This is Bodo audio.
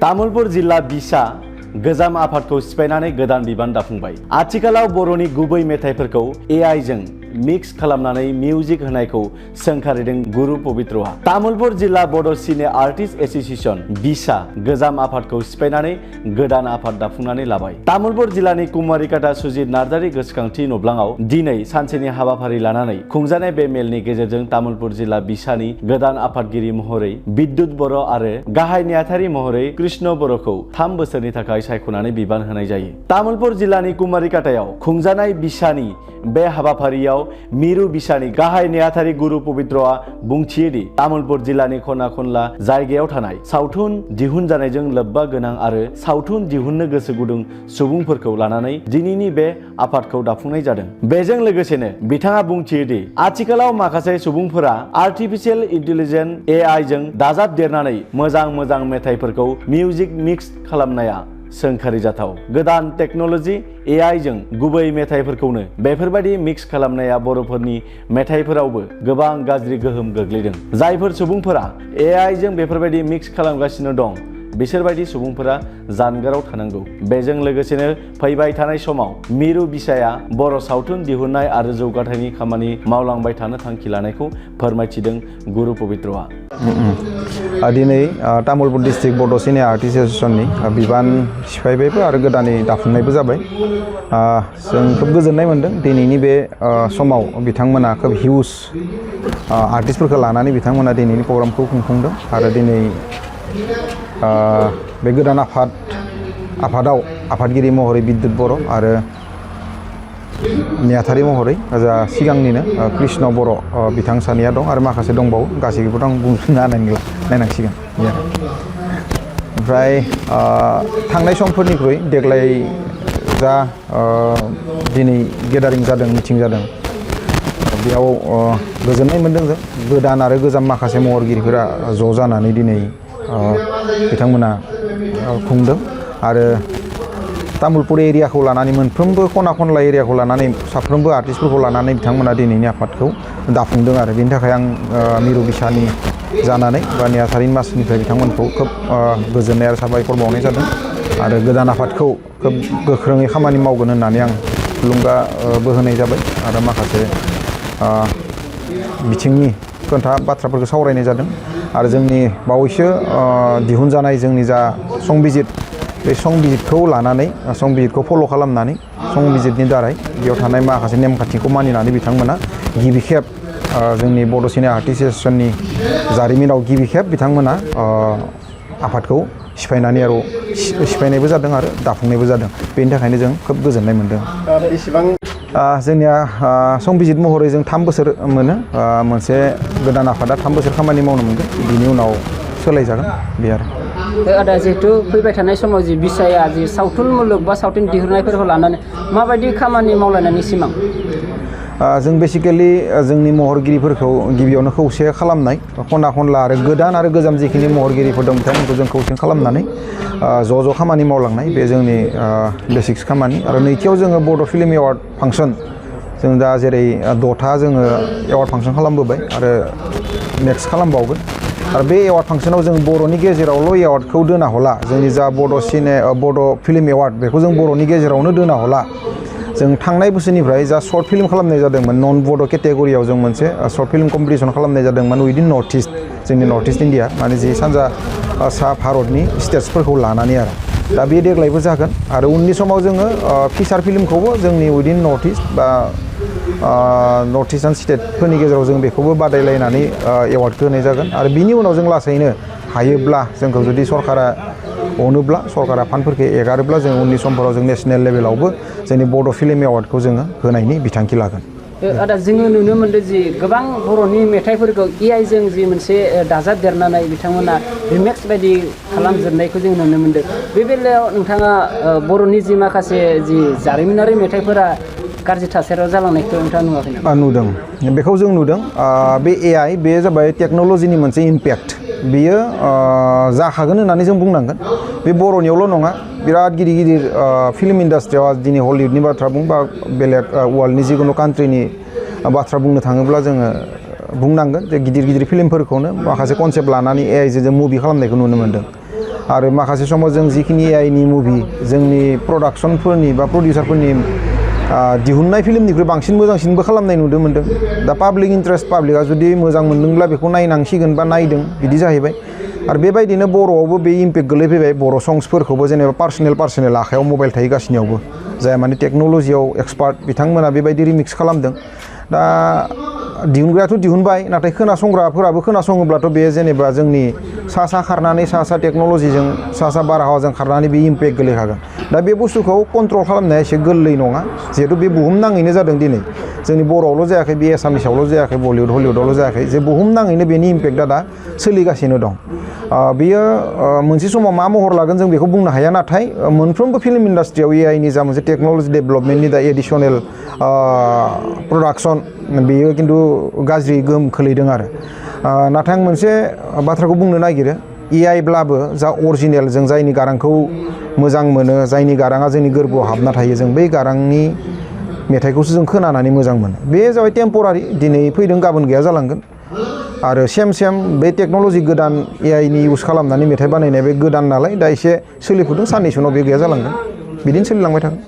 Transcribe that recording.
तामुलपुर जिल्ला बिसा गोजाम आफादखौ सिफायनानै गोदान बिबान दाफुंबाय। आथिखालाव बर'नि गुबै मेथाइफोरखौ AI जों मिक्स खालामनानै मिउजिक होनायखौ सोंखारिदों गुरु पबित्रआ। तामुलपुर जिल्ला बड' सिने आर्टिस्ट एसोसिएशन बिसा गोजाम आफादखौ सिफायनानै गोदान आफाद दाफुंनानै लाबाय। तामुलपुर जिल्लानि कुमारिकाटा सुजित नार्जारि गोसोखांथि नब्लाङाव दिनै सानसेनि हाबाफारि लानानै खुंजानाय बे मेलनि गेजेरजों तामुलपुर जिल्ला बिसानि गोदान आफादगिरि महरै बिद्युत बर' आरो गाहाय नेहाथारि महरै कृष्ण बर'खौ 3 बोसोरनि थाखाय सायख'नानै बिबान होनाय जायो। तामुलपुर जिल्लानि कुमारिकाटायाव खुंजानाय बिसानि बे हाबाफारियाव मिरु बिसानि गाहाय नेहाथारि गुरु पबित्रआ बुंथियोदि तामुलपुर जिल्लानि खना खनला जायगायाव थानाय सावथुन दिहुनजानायजों लोब्बा गोनां आरो सावथुन दिहुननो गोसो गुदुं सुबुंफोरखौ लानानै दिनैनि बे आफादखौ दाफुंनाय जादों। बेजों लोगोसेनो बिथाङा बुंथियोदि आथिखालाव माखासे सुबुंफोरा आर्टिफिशियेल इन्टेलिजेन्स AI जों दाजाबदेरनानै मोजां मेथाइफोरखौ मिउजिक मिक्स खालामनाया सोंखारिजाथाव। गोदान टेक्न'लजि AI जों गुबै मेथाइफोरखौनो बेफोरबायदि मिक्स खालामनाया बर'फोरनि मेथाइफोरावबो गोबां गाज्रि गोहोम गोग्लैदों। जायफोर सुबुंफोरा AI जों बेफोरबायदि मिक्स खालामगासिनो दं बिसोरबायदि सुबुंफोरा जानगाराव थानांगौ। बेजों लोगोसेनो फैबाय थानाय समाव मिरु बिसाया बर' सावथुन दिहुननाय आरो जौगाथायनि खामानि मावलांबाय थानो थांखि लानायखौ फोरमायथिदों गुरु पबित्रआ। दिनै तामुलपुर डिस्ट्रिक्ट बड' सिने आर्टिस्ट एसोसिएशननि बिबान सिफायबायबो आरो गोदानै दाफुंनायबो जाबाय। जों खोब गोजोननाय मोनदों दिनैनि बे समाव बिथांमोना खोब हिउज आर्टिस्टफोरखौ लानानै बिथांमोना दिनैनि प्रग्रामखौ खुंफुंदों आरो दिनै बे गोदान आफादाव आफादगिरि महरै बिद्युत बर' आरो नेहाथारि महरै जा सिगांनिनो कृष्ण बर' बिथां सानैया दं आरो माखासे दंबावो गासैखौबो आं बुंनो हानाय नंला नायनांसिगोन। ओमफ्राय थांनाय समफोरनिख्रुइ देग्लाय जा दिनै गेदारिं जादों मिटिं जादों बेयाव गोजोननाय मोनदों जों गोदान आरो गोजाम माखासे महरगिरिफोरा ज' जानानै दिनै बिथांमोना खुंदों आरो तामुलपुर एरियाखौ लानानै मोनफ्रोमबो खना खनला एरियाखौ लानानै साफ्रोमबो आर्टिस्टफोरखौ लानानै बिथांमोना दिनैनि आफादखौ दाफुंदों आरो बेनि थाखाय आं मिरु बिसानि जानानै बा नेहाथारिनि मासिनिफ्राय बिथांमोनखौ खोब गोजोननाय आरो साबायखर बावनाय जादों आरो गोदान आफादखौ खोब गोख्रोङै खामानि मावगोन होननानै आं थुलुंगाबो होनाय जाबाय आरो माखासे बिथिंनि बाथ्राफोरखौ सावरायनाय जादों आरो जोंनि बावैसो दिहुनजानाय जोंनि जा संबिजित बे संबिजितखौ लानानै संबिजितखौ फल' खालामनानै संबिजितनि दारै बेयाव थानाय माखासे नेमखान्थिखौ मानिनानै बिथांमोना गिबि खेब जोंनि बड' सिने आर्टिस्ट एसोसिएशननि जारिमिनाव गिबि खेब बिथांमोना आफादखौ सिफायनायबो जादों आरो दाफुंनायबो जादों। बेनि थाखायनो जों खोब गोजोननाय मोनदों। जोंनिया संबिजित महरै जों 3 बोसोर मोनो। मोनसे गोदान आफादा 3 बोसोर खामानि मावनो मोनगोन बिनि उनाव सोलायजागोन बे आरो। आदा जिहेतु फैबाय थानाय समाव जि बिसाया जि सावथुन मुलुग बा सावथुन दिहुननायफोरखौ लानानै माबायदि खामानि मावलायनायनि सिमां? जों बेसिकेलि जोंनि महरगिरिफोरखौ गिबियावनो खौसे खालामनाय खना खनला आरो गोदान आरो गोजाम जिखिनि महरगिरिफोर दं बिथांमोनखौ जों खौसे खालामनानै ज' खामानि मावलांनाय बे जोंनि बेसिक्स खामानि आरो नैथियाव जोङो बड' फिल्म एवार्ड फांसन जों दा जेरै 6था जोङो एवार्ड फांसन खालामबोबाय आरो नेक्स्ट खालामबावगोन आरो बे एवार्ड फांसनाव जों बर'नि गेजेरावल' एवार्डखौ दोना हला जोंनि जा बड' फिल्म एवार्ड बेखौ जों बर'नि गेजेरावनो दोना हला जों थांनाय बोसोरनिफ्राय जा सर्ट फिल्म खालामनाय जादोंमोन नन बड' केटेगरियाव जों मोनसे सर्ट फिल्म कम्पिटिसन खालामनाय जादोंमोन उइदिन नर्थ इस्ट जोंनि नर्थ इस्ट इण्डिया माने जि सानजा सा भारतनि स्टेट्सफोरखौ लानानै आरो दा बे देग्लायबो जागोन आरो उननि समाव जोङो फिसार फिल्मखौबो जोंनि उइदिन नर्थ इस्ट बा नर्थ इस्टार्न स्टेटफोरनि गेजेराव जों बेखौबो बादायलायनानै एवार्डखौ होनाय जागोन आरो बिनि उनाव जों लासैनो हायोब्ला जोंखौ जुदि सरकारा अनोब्ला सरकारा फान्डफोरखौ एगारोब्ला जों उननि समफोराव जों नेसनेल लेभेलावबो जोंनि बड' फिल्म एवार्डखौ जोङो होनायनि बिथांखि लागोन। आदा जोङो नुनो मोनदों जि गोबां बर'नि मेथाइफोरखौ AI जों जि मोनसे दाजाबदेरनानै बिथांमोना रिमेक्स बायदि खालामजोबनायखौ जों नुनो मोनदों। बे बेलायाव नोंथाङा बर'नि जि माखासे जि जारिमिनारि मेथाइफोरा गाज्रि थासारियाव जालांनायखौ नोंथाङा नुवाखै नामा? नुदों बेखौ जों नुदों। बे AI बे जाबाय टेक्न'लजिनि मोनसे इम्पेक्ट बियो जाखागोन होननानै जों बुंनांगोन। बे बर'नियावल' नङा बिराद गिदिर फिल्म इन्डास्ट्रियाव दिनै हलिउडनि बाथ्रा बुं बा बेलेग वर्ल्डनि जिखुनु कान्ट्रिनि बाथ्रा बुंनो थाङोब्ला जोङो बुंनांगोन जे गिदिर फिल्मफोरखौनो माखासे कनसेप्ट लानानै AI जों मुभि खालामनायखौ नुनो मोन्दों। आरो माखासे समाव जों जिखिनि AI नि मुभि जोंनि प्रडाक्सनफोरनि बा प्रडिउसारफोरनि दिहुननाय फिल्मनिख्रुइ बांसिन मोजांसिनबो खालामनाय नुनो मोन्दों दा पाब्लिक इन्ट्रेस्ट पाब्लिकआ जुदि मोजां मोनदोंब्ला बेखौ नायनांसिगोन बा नायदों बिदि जाहैबाय आरो बेबायदिनो बर'आवबो बे इम्पेक्ट गोलैफैबाय बर' सङ्ग्सफोरखौबो जेनेबा पार्सनेल आखायाव मबाइल थायो गासिनियावबो जाय माने टेक्न'लजियाव एक्सपार्ट बिथांमोना बेबायदि रिमिक्स खालामदों दा दिहुनग्रायाथ' दिहुनबाय नाथाय खोनासंग्राफोराबो खोनासङोब्लाथ' बे जेनेबा जोंनि सा खारनानै सा टेक्न'लजिजों सा बारहावाजों खारनानै बे इम्पेक्ट गोलैखागोन दा बे बुस्थुखौ कन्ट्रल खालामनाया एसे गोरलै नङा जिहेतु बे बुहुमनाङैनो जादों दिनै जोंनि बर'आवल' जायाखै बे एसामिसावल' जायाखै बलिउड हलिउडआवल' जायाखै जे बुहुमनाङैनो बेनि इम्पेक्टआ दा सोलिगासिनो दं बेयो मोनसे समाव मा महर लागोन जों बेखौ बुंनो हाया नाथाय मोनफ्रोमबो फिल्म इन्डास्ट्रियाव AI नि जा मोनसे टेक्न'लजि डेभेलपमेन्टनि दा एडिसनेल प्रडाक्सन बेयो खिन्थु गाज्रि गोहोम खोलैदों आरो नाथाय आं मोनसे बाथ्राखौ बुंनो नागिरो AI ब्लाबो जा अरिजिनेल जों जायनि गारांखौ मोजां मोनो जायनि गाराङा जोंनि गोरबोआव हाबना थायो जों बै गारांनि मेथाइखौसो जों खोनानानै मोजां मोनो बे जाबाय टेम्परारि दिनै फैदों गाबोन गैया जालांगोन आरो सेम बे टेक्न'लजि गोदान AI नि इउज खालामनानै मेथाइ बानायनाय बे गोदान नालाय दा एसे सोलिफुदों साननैसो उनाव बे गैया जालांगोन बिदिनो सोलिलांबाय थागोन